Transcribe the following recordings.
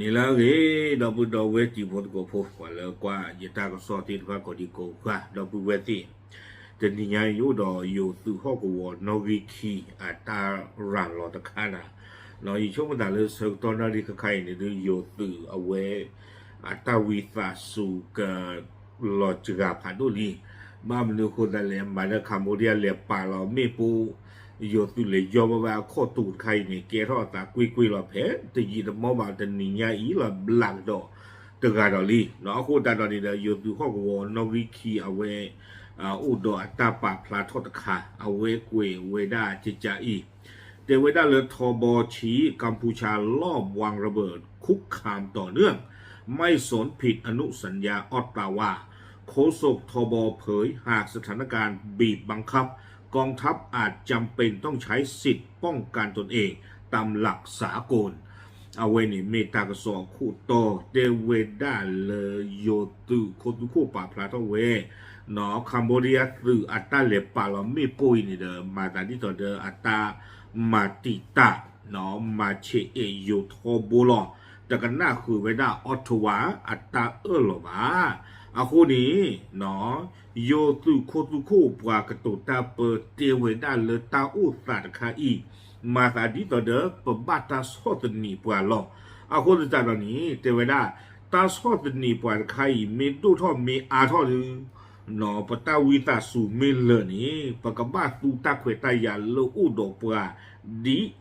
နံၤလၢအဂ့ၤ ဒီပုၢ်ဒီဝဲၢ်တံၤဖိသကိးဖိ ပှၤလၢကွၢ်ယတၢ်ကစီၣ်သ့ၣ်တဖၣ်ကိးဒံကိးဂၤ ဒီပုၢ်ဝဲၢ်သ့ၣ်, တနံၤညါအံၤ ယအိၣ်ဒီးယိၤသုးဟီၣ်ကဝီၤနီၣ်ဂံၢ်ခံ အတၢ်ရၤလီၤတခါနၤ, ယဆိကမိၣ်သးလၢဆၢကတီၢ်နၣ်ရံၣ်ခါခါအံၤန့ၣ် ဒုးယိၤသုးအဝဲ အတၢ်ဝံသးစူၤက လီၤစှၤဖးဒိၣ်လံ. ဘၣ်မနုၤအဃိသတးလဲၣ် မၤလၢ Cambodia လဲၤပာ်လီၤမ့ၣ်ပိၢ် ယိၤသုးလဲၤယီၢ်ဘၣ်ဝဲအခီၣ်တူာ်တခါအံၤန့ၣ် ကဲထီၣ်အသးကွ့ၢ်ကွ့ၢ်လီၤ ဖဲတယံာ်တမီၢ်ဘၣ်တနံၤညါအံၤလီၤ ဘျးကဒီးတဂၤဒီးလံ. အဃိသတးဒီးန့ၣ်ဒီး ယိၤသုးဟီၣ်ကဝီၤနီၣ်ဂံၢ်ခံအဝဲ အိၣ်ဒီးအတၢ်ပာ်ဖျါထီၣ်တခါ အဝဲကွဲးဝဲဒၣ်ကကးအံၤ တဲဝဲဒၣ်လၢ ทบ ชี้ กัมพูชาลอบวางระเบิดคุกคามต่อเนื่อง ไม่สนผิดอนุสัญญาออตตาวา โฆษก ทบ เผย หากสถานการณ์บีบบังคับ กองทัพอาจจำเป็นต้องใช้สิทธิ์ป้องกันตนเองตามหลักสากล အဝဲန့ၣ်မ့ၢ်တၢ်ကစီၣ်အခိၣ်တီတဲဝဲဒၣ်လၢယိၤသုးခိၣ်သူခိၣ်ပာ်ဖျါထီၣ်ဝဲ Cambodia သုးအတၢ်လဲၤပာ်လီၤမ့ၣ်ပိၢ်အံၤန့ၣ်ဒီး မၤသးဒ်သိးဒီးအတၢ်မၤတံာ်တာ် မၤဆဲးအဲၣ်ယိၤထီဘိလီၤ. တကနၣ်ဃုာ်ဝဲဒၣ် Ottawa အတၢ်အၢၣ်လီၤဘၣ်. အဃိန့ၣ် ယိၤသုးခိၣ်သူခိၣ်ပှၤကတိၤတၢ်ပၢတဲဝဲဒၣ်လၢတၢ်အိၣ်သးတခါအံၤ မၤသးဒ်သိးဒီးပဘၣ်တၢ်ဆီၣ်သနံးပှၤလီၤ. အဃိသတးဒီးန့ၣ် တဲဝဲဒၣ် တၢ်ဆီၣ်သနံးပှၤတခါအံၤ မ့ၢ်ဒိၣ်ထီၣ်မ့ၢ်အါထီၣ်ဒီး ပတၢ်ဝံသးစူၤမ့ၢ်လၢာ်န့ၣ် ပကဘၣ်သူတၢ်ခွဲးတၢ်ယာ်လၢအိၣ်ဒီးပှၤ ဒ်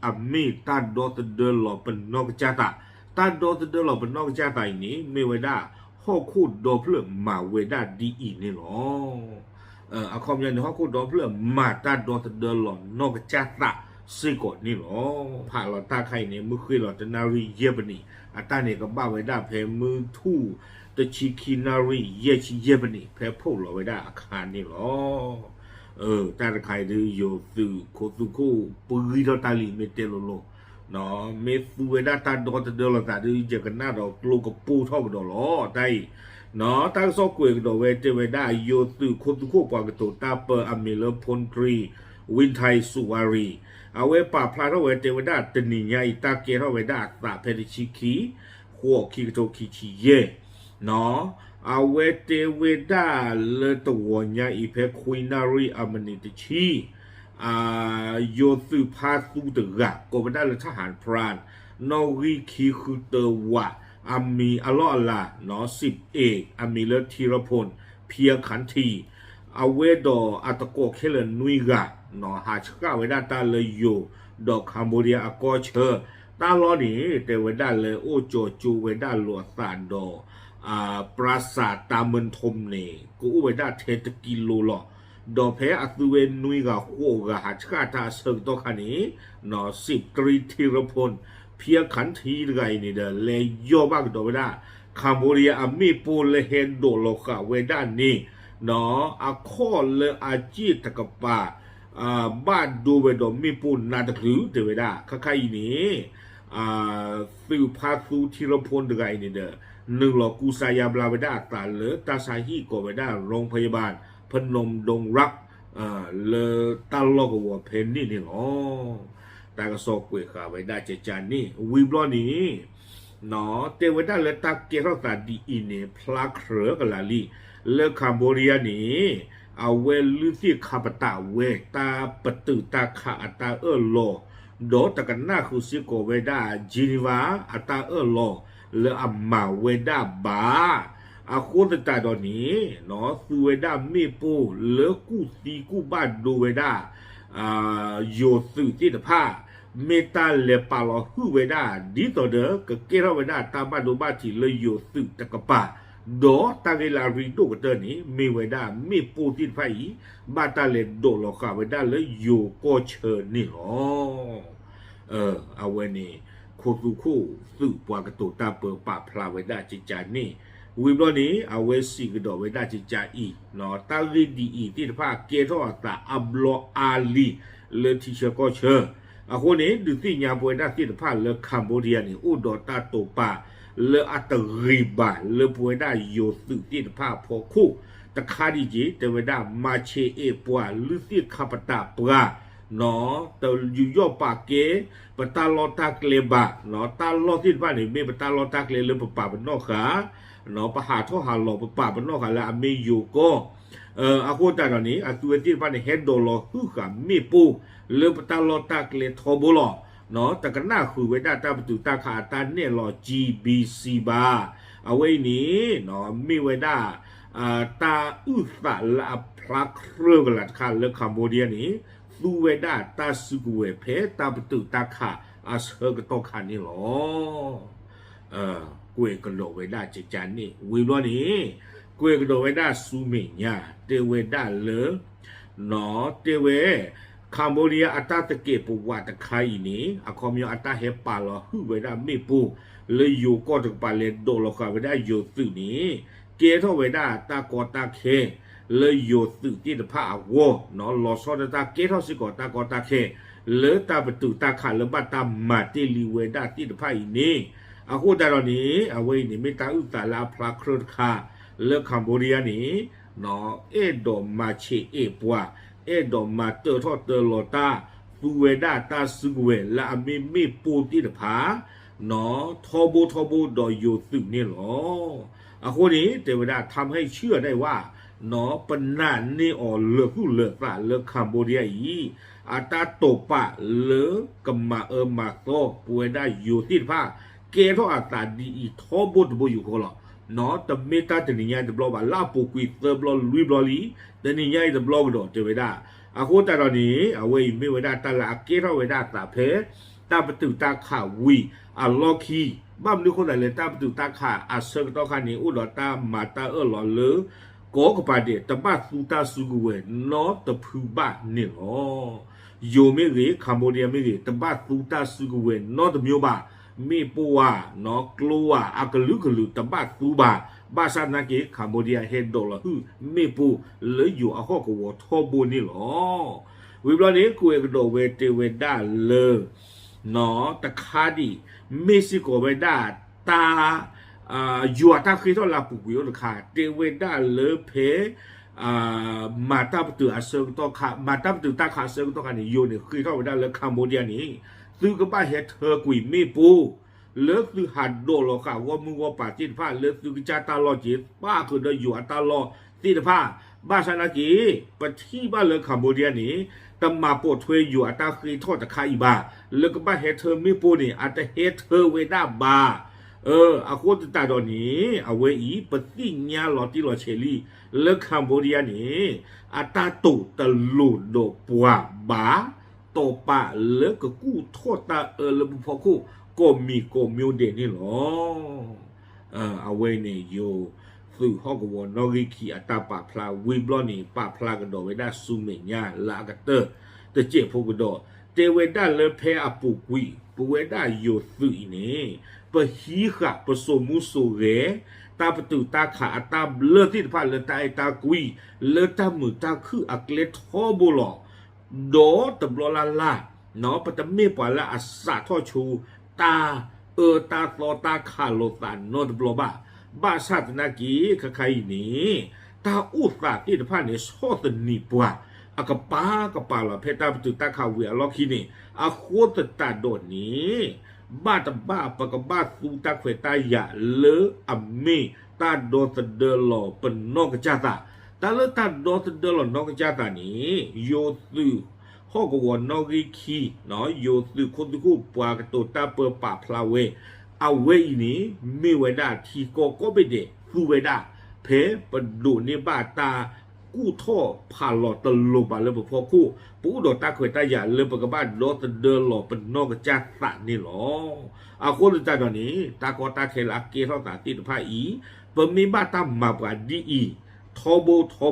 အမ့ၢ်တၢ်ဒီသဒၢလီၤပနီၢ်ကစၢ်သး, တၢ်ဒီသဒၢလီၤပနီၢ်ကစၢ်သးအံၤန့ၣ် မ့ၢ်ဝဲဒၣ်ဟီၣ်ခိၣ်ဒီဖျၢၣ်မၤဝဲဒၣ်ဒ်အံၤန့ၣ်လီၤ. အခီပညီန့ၣ် ဟီၣ်ခိၣ်ဒီဖျၢၣ်မၤတၢ်ဒီသဒၢလီၤနီၢ်ကစၢ်သးစ့ၢ်ကီးန့ၣ်လီၤ. ဖးလီၤတၢ်ခါအံၤန့ၣ် မုၢ်ဃ့ၢ်လီၤတနၣ်ရံၣ်ယဲၢ်ပနံး, အတၢ်န့ၣ်ကဘၣ်ဝဲဒၣ်ဖဲမုၢ်ထူၣ်တဆံခံနၣ်ရံၣ်ယဲၢ်ဆံယဲၢ်ပနံး ဖဲဖီၣ်လီၤဝဲဒၣ်အခါန့ၣ်လီၤ. တၢ်တခါအံၤဒုး ယိၤသုးခိၣ်သူခိၣ်ပဂံၢ်ထီၣ်တၢ်လံ မ့ၢ်တဲလိၤလိၤ, မ့ၢ်သူဝဲဒၣ်တၢ်ဒီသဒၢလီၤသးဒုး ယကနၣ်ဒီးကျိကပိၢ်ထီၣ်ကဒီးလီၤ. တၢ်အံၤ တၢ်ကစီၣ်ကွဲးကဒီးဝဲတဲဝဲဒၣ် ယိၤသုးခိၣ်သူခိၣ်ပှၤကတိၤတၢ်ပၢအမံၤလၢ พลตรี วินไทย สุวารี အဝဲပာ်ဖျါထီၣ်ဝဲတဲဝဲဒၣ်တနံၤညါအံၤ တၢ်ကဲထီၣ်ဝဲဒၣ်အသးဖဲတဆံခံ ဃိး ခံကထိခံဆံယဲၢ် အဝဲတဲဝဲဒၣ်လၢတဂီၤညါအံၤ ဖဲခွံနၣ်ရံၣ်အမံးနံးတဆံ ယိၤသုးဖါသူတဂၤ ကိးဝဲဒၣ်လၢ ทหารพราน နီၣ်ဂံၢ်ခံဃုတၢဝး အမံၤအလီၢ်အလၤ สิบเอก အမံၤလၢ ธีรพล เพียขันที အဝဲဒီးအသကိးခဲလၢာ်နွံဂၤ ဟးဆှၣ်ဝဲဒၣ်တၢ်လၢယိၤ ဒီး Cambodia အကီၢ်ဆၢ တၢ်လီၢ်န့ၣ် တဲဝဲဒၣ်လၢအိၣ်ကၠီၤကၠိဝဲဒၣ်လိာ်အသးဒီး ပြၢ်စၢးတၢ်မုၢ်ထူမ်န့ၣ် ကအိၣ်ဝဲဒၣ်ထဲတကံလိလီၤ. ဒီးဖဲအသုဝဲနွံဂၤဃိးဂၤဟးဆှၣ်တၢ်အဆၢကတီၢ်ခါန့ၣ် สิบตรี ธีรพล เพียขันที တဂၤအံၤန့ၣ်ဒီး လဲၤယီၢ်ဘၣ်ကဒီးဝဲဒၣ် Cambodia အမ့ၣ်ပိၢ်လၢဟဲဒိးလီၤဃာ်ဝဲဒၣ်န့ၣ် အခီၣ်လၢအစ့ၣ်တကပၤ ဘၣ်ဒိဝဲဒီးမ့ၣ်ပိၢ်နါတကလုာ် တဲဝဲဒၣ် ခါခါအံၤန့ၣ် သုးဖါသူ ထံရဖိတဂၤအံၤန့ၣ်ဒီး နုာ်လီၤကူစါယါဘျါဝဲဒၣ်အသးလၢတၢ်ဆါဟံၣ်ကိးဝဲဒၣ် โรงพยาบาล พนมดงรัก လၢတၢ်လီၢ်ကဝီၤဖဲန့ၣ်န့ၣ်လီၤ. တၢ်ကစီၣ်ကွဲးဃာ်ဝဲဒၣ်ကကန့ၣ် ဝံၤဘျီန့ၣ် တဲဝဲဒၣ်လၢတၢ်ကဲထီၣ်သးဒ်အံၤန့ၣ် ဖျါကြၢးကလာ်လံ လၢ Cambodia န့ၣ် အဝဲလုၢ်သ့ၣ်ခါပတာ်ဝဲတၢ်ပတုာ်တၢ်ခးအတၢ်အၢၣ်လီၤ ဒီးတကနၣ်ဃုာ်စ့ၢ်ကီးဝဲဒၣ် Geneva အတၢ်အၢၣ်လီၤလၢအမၤဝဲဒၣ်ဘၣ်. အဃိသတးဒီးန့ၣ် သူဝဲဒၣ်မ့ၣ်ပိၢ်လၢကူၣ်သံကူၣ်ဘၣ်ဒိဝဲဒၣ် ယိၤသုးသ့ၣ်တဖၣ် မ့ၢ်တၢ်လဲၤပာ်လီၤဟုၣ်ဝဲဒၣ် ဒ်သိးဒီးကကဲထီၣ်ဝဲဒၣ်တၢ်ဘၣ်ဒိဘၣ်ထံးလၢယိၤသုးတကပၤ, ဒီးတၢ်ဂ့ၢ်လၢအရ့ဒိၣ်ကတၢၢ်န့ၣ် မ့ၢ်ဝဲဒၣ်မ့ၣ်ပိၢ်သ့ၣ်တဖၣ်အံၤ ဘၣ်တၢ်လဲၤဒိးလီၤဃာ်ဝဲဒၣ်လၢယိၤကီၢ်ဆၢန့ၣ်လီၤ. အဝဲန့ၣ် ခိၣ်သူခိၣ်သုးပှၤကတိၤတၢ်ပၢပာ်ဖျါဝဲဒၣ်ကကန့ၣ်, ဝံၤဘျီန့ၣ် အဝဲစံးကဒီးဝဲဒၣ်ကကအံၤ, တၢ်ဂ့ၢ်ဒ်အံၤသ့ၣ်တဖၣ်ကဲထီၣ်အသးအဘျီအါလံ လၢထံဆၢကီၢ်ဆၢ, အဃိန့ၣ် ဒုးသ့ၣ်ညါပဝဲဒၣ်သ့ၣ်တဖၣ်လၢ Cambodia န့ၣ် အိၣ်ဒီးတၢ်တိာ်ပာ်လၢအတဂ့ၤဘၣ်လၢပဝဲဒၣ်ယိၤသုးသ့ၣ်တဖၣ်အဖီခိၣ် တခါဒံးက့ၤ တဲဝဲဒၣ် မၤဆဲးအဲၣ်ပှၤလုၢ်သ့ၣ်ခါပတာ်ပှၤ တယူးယီၣ်ပာ်ကဲ ပတၢ်လီၢ်တၢ်ကျဲဘၣ်, တၢ်လီၢ်သ့ၣ်တဖၣ်န့ၣ် မ့ၢ်ပတၢ်လီၢ်တၢ်ကျဲလၢပပာ်ပနီၣ်ဃာ်, ပဟးထီၣ်ဟးလီၤ ပပာ်ပနီၣ်ဃာ်လၢအမ့ၢ်ယိၤကီၢ် အဃိသတးဒီးန့ၣ် အသုဝဲသ့ၣ်တဖၣ်န့ၣ် ဟဲဒိးလီၤဟုၣ်ဃာ်မ့ၣ်ပိၢ်လၢပတၢ်လီၢ်တၢ်ကျဲထီဘိလီၤ. တကနၣ်ဃုာ်ဝဲဒၣ်တၢ်ပတုာ်တၢ်ခးအတၢ်နဲၣ်လီၤ G B C ဘၣ်. အဝဲအံၤန့ၣ် မ့ၢ်ဝဲဒၣ် တၢ်အုၣ်သးလၢအဖျါခြၢကလာ်တခါလၢ Cambodia န့ၣ် သူဝဲဒၣ်တၢ်စုကဝဲၤဖဲတၢ်ပတုာ်တၢ်ခးအဆၢကတီၢ်ခါန့ၣ်လီၤ. ကွဲးကဒီးဝဲဒၣ်ကကန့ၣ် ဝံၤဘျီန့ၣ် ကွဲးကဒီးဝဲဒၣ်ဆူမဲာ်ညါ တဲဝဲဒၣ်လၢ တဲဝဲ Cambodia အတၢ်သကဲးပဝးတခါအံၤန့ၣ် အခီပညီအတၢ်ဟဲပာ်လီၤဟုၣ်ဝဲဒၣ်မ့ၣ်ပိၢ် လၢယိၤကီၢ်တကပၤလဲၤဒိးလီၤဃာ်ဝဲဒၣ်ယိၤသုးန့ၣ် ကဲထီၣ်ဝဲဒၣ်တၢ်ကီတၢ်ခဲ လၢယိၤသုးသ့ၣ်တဖၣ်အဂီၢ် လီၤဆီဒၣ်တၢ်ကဲထီၣ်စ့ၢ်ကီးတၢ်ကီတၢ်ခဲ လၢတၢ်ပတုာ်တၢ်ခးလၢဘၣ်တၢ်မၤတ့ၢ်လံဝဲဒၣ်သ့ၣ်တဖၣ်အံၤန့ၣ် အဃိသတးဒီးန့ၣ် အဝဲအံၤန့ၣ် မ့ၢ်တၢ်အုၣ်သးလၢအဖျါခြၢတခါ လၢ Cambodia န့ၣ် အဲၣ်ဒိးမၤဆဲးအဲၣ်ပှၤ အဲၣ်ဒိးမၤတၢထီၣ်တၢလီၤတၢ် သူဝဲဒၣ်တၢ်စုကဝဲၤလၢအမ့ၢ်မ့ၣ်ပိၢ်သ့ၣ်တဖၣ် ထီဘိထီဘိဒီးယိၤသုးန့ၣ်လီၤ. အဃိန့ၣ် တဲဝဲဒၣ် ทำให้เชื่อได้ว่า ပနာ်န့ၢ်အီၤလၢာ်သူၣ်လၢာ်သးလၢ Cambodia အံၤ အတၢ်တိာ်ပာ်လၢကမၤအၢမၤသီပဝဲဒၣ်ယိၤသ့ၣ်တဖၣ် ကဲထီၣ်အသးဒ်အံၤထီဘိတဘိယူၢ်ဃီလီၤ. တမ့ၢ်တၢ်တနံၤညါအံၤတဘျီဘၣ် လၢအပူၤကွံာ်သၢဘျီလွံၢ်ဘျီလံ, တနံၤညါအံၤတဘျီကဒီးတဲဝဲဒၣ်. အဃိသတးဒီးန့ၣ် အဝဲအံၤမ့ၢ်ဝဲဒၣ်တၢ်လၢအကဲထီၣ်ဝဲဒၣ်အသးဖဲ တၢ်ပတုာ်တၢ်ခးဝံၤအလီၢ်ခံ, ဘၣ်မနုၤအဃိသတးလဲၣ် တၢ်ပတုာ်တၢ်ခးအဆၢကတီၢ်ခါန့ၣ် အိၣ်ဒီးတၢ်မၤတၢ်အၢၣ်လီၤလၢ ကိးကပၤဒဲး တဘၣ်သူတၢ်စုကဝဲၤနီတဖုဘၣ်န့ၣ်လီၤ. ယိၤမ့ၢ်ဂ့ၤ Cambodia မ့ၢ်ဂ့ၤ တဘၣ်သူတၢ်စုကဝဲၤနီတမျိုးဘၣ်, မ့ၣ်ပိၢ်ဧါ, ကျိဧါ, အကလုာ်ကလုာ်တဘၣ်သူဘၣ်. ဘၣ်ဆၣ်သနာ်က့ Cambodia ဟဲဒိးလီၤဟုၣ်မ့ၣ်ပိၢ်လၢယိၤအဟီၣ်ကဝီၤထီဘိန့ၣ်လီၤ. ဝံၤဘျီန့ၣ် ကွဲးကဒီးဝဲတဲဝဲဒၣ်လၢ တခါဒံး မ့ၢ်စ့ၢ်ကီးဝဲဒၣ်တၢ် ယွၤတၢ်ဃ့ထီၣ်လၢအပူၤကွံာ်အိၣ်တခါ တဲဝဲဒၣ်လၢဖဲ မၤတၢ်ပတုာ်အဆၢကတီၢ်ခါ မၤတၢ်ပတုာ်တၢ်ခးအဆၢကတီၢ်ခါန့ၣ် ယိၤန့ၣ်ဃ့ထီၣ်ဝဲဒၣ်လၢ Cambodia န့ၣ် သုကဘၣ်ဟဲထၢကွံာ်မ့ၣ်ပိၢ် လၢသုဟးဒိးလီၤဃာ်ဂီၢ်မုၢ်ဂီၢ်ပၤသ့ၣ်တဖၣ် လၢသုကစၢ်တၢ်လီၢ်က့ၤ ပၣ်ဃုာ်ဒီးယိၤအတၢ်လီၢ်သ့ၣ်တဖၣ် ဘၣ်ဆၣ်သနာ်က့ ပထံၣ်ဘၣ်လၢ Cambodia န့ၣ် တမၤပိာ်ထွဲယိၤအတၢ်ဃ့ထီၣ်တခါအံၤဘၣ်. လၢကဘၣ်ဟဲထၢမ့ၣ်ပိၢ်န့ၣ် အတဟဲထၢဝဲဒၣ်ဘၣ်. အဃိသတးဒီးန့ၣ် အဝဲအံၤ ပသ့ၣ်ညါလီၤတံၢ်လီၤဆဲးလံ လၢ Cambodia န့ၣ် အတၢ်တိာ်တလိၤဒီးပှၤဘၣ်, တိာ်ပာ်လၢကကူၣ်ထီၣ်တၢ်အၢလၢပဖီခိၣ် ကိးမံၤကိးမံၤဒဲးန့ၣ်လီၤ. အဝဲန့ၣ် ယိၤသုးဟီၣ်ကဝီၤနီၣ်ဂံၢ်ခံအတၢ်ပာ်ဖျါဝံၤဘျီန့ၣ် ပာ်ဖျါကဒီးဝဲဒၣ်ဆူမဲာ်ညါလၢအကတၢၢ်တစဲးဖိကဒီး တဲဝဲဒၣ်လၢဖဲအပူၤကွံာ် ပဝဲဒၣ်ယိၤသုးအံၤန့ၣ် ပဟံးဃာ်ပစိာ်မူစိာ်ဂဲၤ တၢ်ပတုာ်တၢ်ခးအတၢ်ဘျၢသ့ၣ်တဖၣ်လၢတၢ်အဲၣ်တၢ်ကွံ လၢတၢ်မုာ်တၢ်ခုၣ်အကျဲထီဘိလီၤ. ဒီးတဘျီလၢ်လၢ် ပတမ့ၢ်ပှၤလၢအစးထီၣ်ဆိ တၢ်အၢတၢ်သီတၢ်ခးလိာ်သးနီတဘျီဘၣ်. ဘၣ်ဆၣ်သနာ်က့ ခဲခါအံၤန့ၣ် တၢ်အိၣ်သးသ့ၣ်တဖၣ်န့ၣ် ဆီၣ်သနံးပှၤ အကပၤကပၤလီၤ ဖဲတၢ်ပတုာ်တၢ်ခးဝံၤအလီၢ်ခံန့ၣ် အဃိသတးဒီးန့ၣ် ဘၣ်တဘၣ်ပကဘၣ်သူတၢ်ခွဲးတၢ်ယာ်လၢအမ့ၢ်တၢ်ဒီသဒၢလီၤပနီၢ်ကစၢ်သး တၢ်လၢတၢ်ဒီသဒၢလီၤနီၢ်ကစၢ်သးန့ၣ် ယိၤသုးဟီၣ်ကဝီၤနီၣ်ဂံၢ်ခံ ယိၤသုးခိၣ်သုးခိၣ်ပှၤကတိၤတၢ်ပၢပာ်ဖျါဝဲ အဝဲအံၤန့ၣ် မ့ၢ်ဝဲဒၣ်ထံကီၢ်ကိးဘ့ၣ်ဒဲးသူဝဲဒၣ် ဖဲပဒိးန့ၢ်ဘၣ်တၢ်ကူၣ်ထီၣ်ဖးလီၤတလိၤဘၣ်လၢပဖီခိၣ် ပအိၣ်ဒီးတၢ်ခွဲးတၢ်ယာ်လၢပကဘၣ်ဒီသဒၢလီၤပနီၢ်ကစၢ်သးန့ၣ်လီၤ. အဃိသတးဒီးန့ၣ် တၢ်ကီတၢ်ခဲလၢအကဲထီၣ်သးသ့ၣ်တဖၣ်အံၤ ပမ့ၢ်ဘၣ်တၢ်မၤပှၤဒ်အံၤ ထီဘိထီ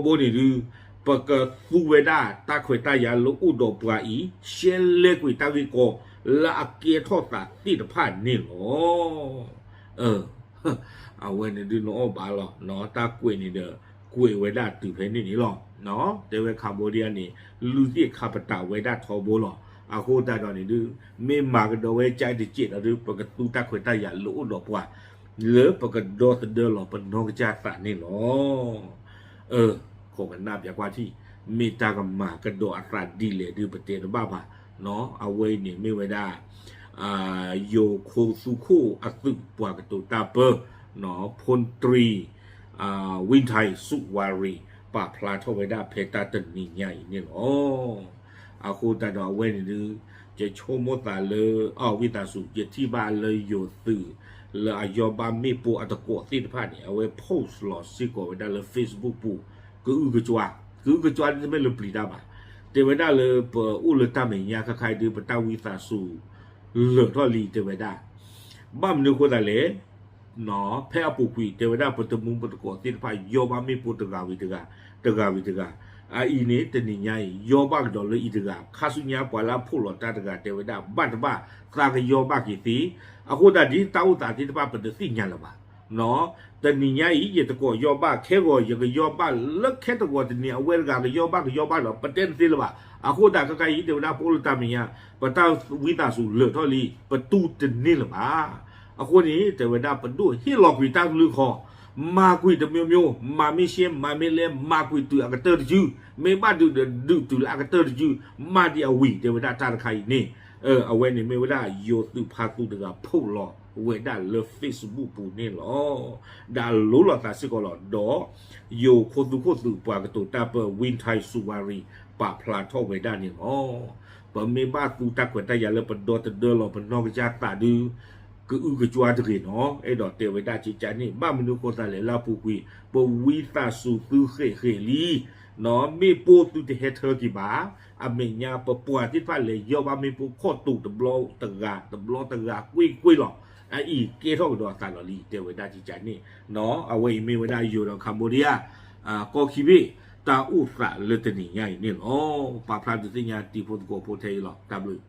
ဘိန့ၣ်ဒုး ပကသူဝဲဒၣ်တၢ်ခွဲးတၢ်ယာ်လၢအိၣ်ဒီးပှၤအံၤ ရှဲလဲကွံာ်တၢ်ဂ့ၢ်ကီလၢအကဲထီၣ်သးသ့ၣ်တဖၣ်န့ၣ်လီၤ. အဝဲန့ၣ်ဒုးနအီၣ်ဘၣ်လီၤ တၢ်ကွဲးန့ၣ်ဒီး ကွဲးဝဲဒၣ်တုၤဖဲန့ၣ်န့ၣ်လီၤ. တဲဝဲ Cambodia န့ၣ် လုၢ်သ့ၣ်ခါပတာ်ဝဲဒၣ်ထီဘိလီၤ. အဃိသတးဒီးန့ၣ်ဒုး မ့ၢ်မၤကဒီးဝဲကၠဲတစဲးဒီးဒုး ပကသူတၢ်ခွဲးတၢ်ယာ်လၢအိၣ်ဒီးပှၤ လၢပကဒီသဒၢလီၤပနီၢ်ကစၢ်သးန့ၣ်လီၤ. ခိးကနၣ်ပၠးကွၢ်ထံၣ် မ့ၢ်တၢ်ကမၤကဒီးအသးဒ်လဲၣ်ဒုးပတဲတဘၣ်ဘၣ်. အဝဲအံၤန့ၣ်မ့ၢ်ဝဲဒၣ် ယိၤခိၣ်သူခိၣ်အသုးပှၤကတိၤတၢ်ပၢ ဖိတရံ ဝံထံး စုဝါရံ ပာ်ဖျါထီၣ်ဝဲဒၣ်ဖဲတၢ်တနံၤညါအံၤန့ၣ်လီၤ. အဃိသတးဒီးအဝဲန့ၣ်ဒုး ယဆိကမိၣ်သးလၢ အဝံသးစူၤ ယထံၣ်ဘၣ်လၢယိၤသုး လၢအယီၢ်ဘၣ်မ့ၣ်ပိၢ်အတကိးသ့ၣ်တဖၣ်န့ၣ် အဝဲ post လီၤစ့ၢ်ကီးဝဲဒၣ်လၢ Facebook ပူၤ ကအုကစွါ, ကအုကစွါတမ့ၢ်လၢပျံၤတၢ်ဘၣ်, တဲဝဲဒၣ်လၢပအိၣ်လၢတၢ်မဲာ်ညါခါခါအံၤဒုး ပတၢ်ဝံသးစူၤ လၢာ်ထီၣ်လံ တဲဝဲဒၣ်. ဘၣ်မနုၤအဃိသတးလဲၣ် ဖဲအပူၤကွံာ် တဲဝဲဒၣ်ပတမူပတကိးသ့ၣ်တဖၣ် ယီၢ်ဘၣ်မ့ၣ်ပိၢ်တဂၤဝံၤတဂၤ, တဂၤဝံၤတဂၤ, အအံၤန့ၣ် တနံၤညါအံၤ ယီၢ်ဘၣ်ကဒီးလၢအံၤတဂၤ, ခါဆူညါပှၤလၢအဖှိၣ်လီၤတၢ်တဂၤ တဲဝဲဒၣ် ဘၣ်တဘၣ်သးကယီၢ်ဘၣ်က့ၤသ့, အဃိသတးဒ်တၢ်အိၣ်သးသ့ၣ်တဖၣ်ပတသ့ၣ်ညါလၢၤဘၣ်. တနံၤညါအံၤ ယတကိးယီၢ်ဘၣ် ခဲဂီၤယကယီၢ်ဘၣ်လၢခဲတဂီၤတနံၤ အဝဲတဂၤကယီၢ်ဘၣ် ကယီၢ်ဘၣ်ဒီး ပတဲတသ့လၢၤဘၣ်. အဃိသတးခဲခါအံၤ တဲဝဲဒၣ်ပအိၣ်လၢတၢ်မဲာ်ညါ ပတၢ်ဝံသးစူၤလၢာ်ထီၣ်လံ ပတူၢ်တန့ၢ်လၢၤဘၣ်. အဃိန့ၣ် တဲဝဲဒၣ် ပဒိၣ်ဟ့ၣ်လီၤကွံာ်တၢ်ကလုၢ်ဃီ, မၤကွံာ်တမျိုးမျိုး, မၤမ့ၢ်ရှဲ မၤမ့ၢ်လဲ မၤကွံာ်တုၤအကတၢၢ်တစု, မ့ၢ်ဘၣ်ဒုးဒီးဒုးတုၤလၢအကတၢၢ်တစု, မၤဒံးအဝံၤ တဲဝဲဒၣ်တၢ်တခါအံၤန့ၣ်, အဝဲန့ၣ်မ့ၢ်ဝဲဒၣ်ယိၤသုးဖါသူတဂၤ post လီၤဝဲဒၣ်လၢ Facebook ပူၤန့ၣ်လီၤ. ဒီးအလိၤလိာ်သးစ့ၢ်ကီးလီၤ. ဒီးယိၤခိၣ်သူခိၣ်သုးပှၤကတိၤတၢ်ပၢ ဝံထံး စုဝါရံ ပာ်ဖျါထီၣ်ဝဲဒၣ်န့ၣ်လီၤ. ပမ့ၢ်ဘၣ်သူတၢ်ခွဲးတၢ်ယာ်လၢပဒီတဒၢလီၤ ပနီၢ်ကစၢ်သးဒုး ကအုကစွါတဂ့ၤနီၤ, အဲၣ်ဒိးတဲဝဲဒၣ်ကကန့ၣ် ဘၣ်မနုၤအဃိသတးလဲၣ် လၢအပူၤကွံာ် ပဝံသးစူၤသုဃဲးဃဲးလံ, မ့ၣ်ပိၢ်သုတဟဲထၢက့ၤဘၣ်, အမဲာ်ညါပပှၤသ့ၣ်တဖၣ်လဲၤယီၢ်ဘၣ်မ့ၣ်ပိၢ်ခီၣ်တိာ်တဘျီတဂၤ တဘျီတဂၤကွ့ၢ်ကွ့ၢ်လီၤ. အအံၤကဲထီၣ်ကဒီးအသးလီၤလံ တဲဝဲဒၣ်ကကန့ၣ်, အဝဲအံၤမ့ၢ်ဝဲဒၣ်ယိၤဒီး Cambodia ကီၢ်ခံဘ့ၣ် တၢ်အိၣ်သးလၢတနံၤညါအံၤန့ၣ်လီၤ. ပာ်ဖျါဒုးသ့ၣ်ညါတံၤဖိသကိးဖိထဲအံၤလီၤ. တၢ်ဘျုး